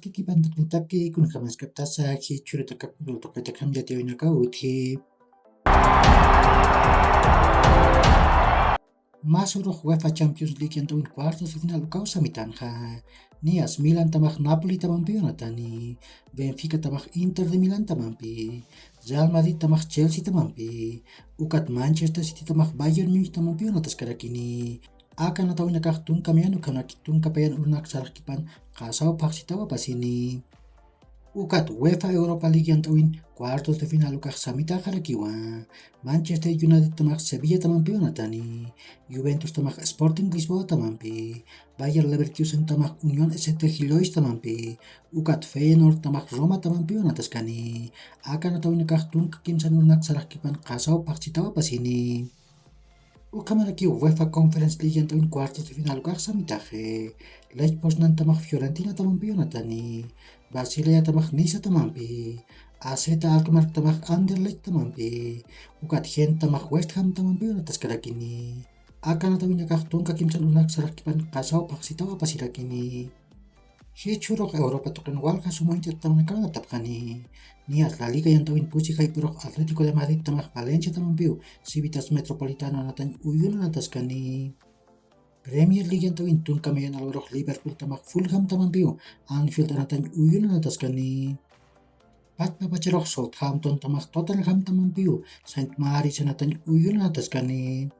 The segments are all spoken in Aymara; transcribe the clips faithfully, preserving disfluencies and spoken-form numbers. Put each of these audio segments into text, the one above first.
Kikipantaqnitaki kunjamaskaptasa jichhurutaka kunultuqatakam yatiyawinaka utji. Masurux UEFA Champions League yant'awin cuartos de final ukaw samitanxa. Niyas Milan tamax Napoli tamampiw anatani, Benfica tamax Inter de Milan tamampi, Real Madrid tamax Chelsea tamampi, ukat Manchester City tamax Bayern Munich tamampiw anataskarakini. Aka anatawinakax tunka mayan ukhanak tunka payan urunak sarxkipan qasaw phaxsitaw apasini. Ukat UEFA Europa League yant'awin cuartos de final ukax samitaxarakiwa. Manchester United tamax Sevilla tamampiw anatani, Juventus tamax Sporting Lisboa tamampi, Bayer Leverkusen tamax Unión St Gilloise tamampi, ukat Feyenoord tamax Roma tamampiw anataskani. Aka anatawinakax tunka kimsan urunak sarxkipan qasaw phaxsitaw apasini. Ukhamarakiw UEFA Conference League yant'awin cuartos de final ukax samitaxi. Lech Poznan tamax Fiorentina tamampiw anatani, Basilea tamax Niza tamampi, AZ Alkmaar tamax Anderlecht tamampi, ukat Gent tamax West Ham tamampiw anataskarakini. Aka anatawinakax tunka kimsan urunak sarxkipan qasaw phaxsitaw apasirakini. Jichhurux Europa tuqin walja suma uñt'atamanakaw anatapxani. Niyas La Liga yant'awin pusi jayp'urux Atlético de Madrid tamax Valencia tamampiw Civitas Metropolitano anatañ uyun anataskani. Premier League yant'awin tunka mayan alwarux Liverpool tamax Fulham tamampiw Anfield anatañ uyun anataskani. Patpapacharux Southampton tamax Tottenham tamampiw Saint Mary's anatañ uyun anataskani.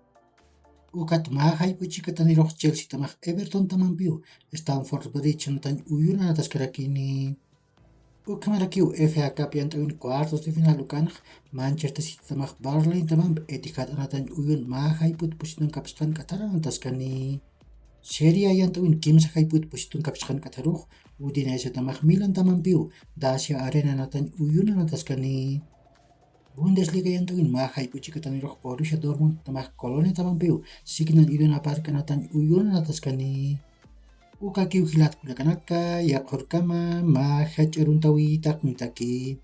Ukat mä jayp'u chikatanirux Chelsea tamax Everton tamampiw Stamford Bridge anatañ uyun anataskarakini. Ukhamarakiw FA Cup yant'awin cuartos de final ukanx Manchester City tamax Burnley tamamp Etihad anatañ uyun mä jayp'ut pusitun kapsqan k'athar anataskani. Serie A yant'awin kimsa jayp'ut pusitun kapsqan k'atharux Udinese tamax Milan tamampiw Dacia Arena anatañ uyun anataskani. Bundesliga yant'awin mä jayp'u chikatanirux Borussia Dortmund tamax Colonia tamampiw Signal Iduna Park anatañ uyun anataskani. Ukakiw jilat kullakanaka, yaqhurkama mä jach'a aruntawi taqnitaki.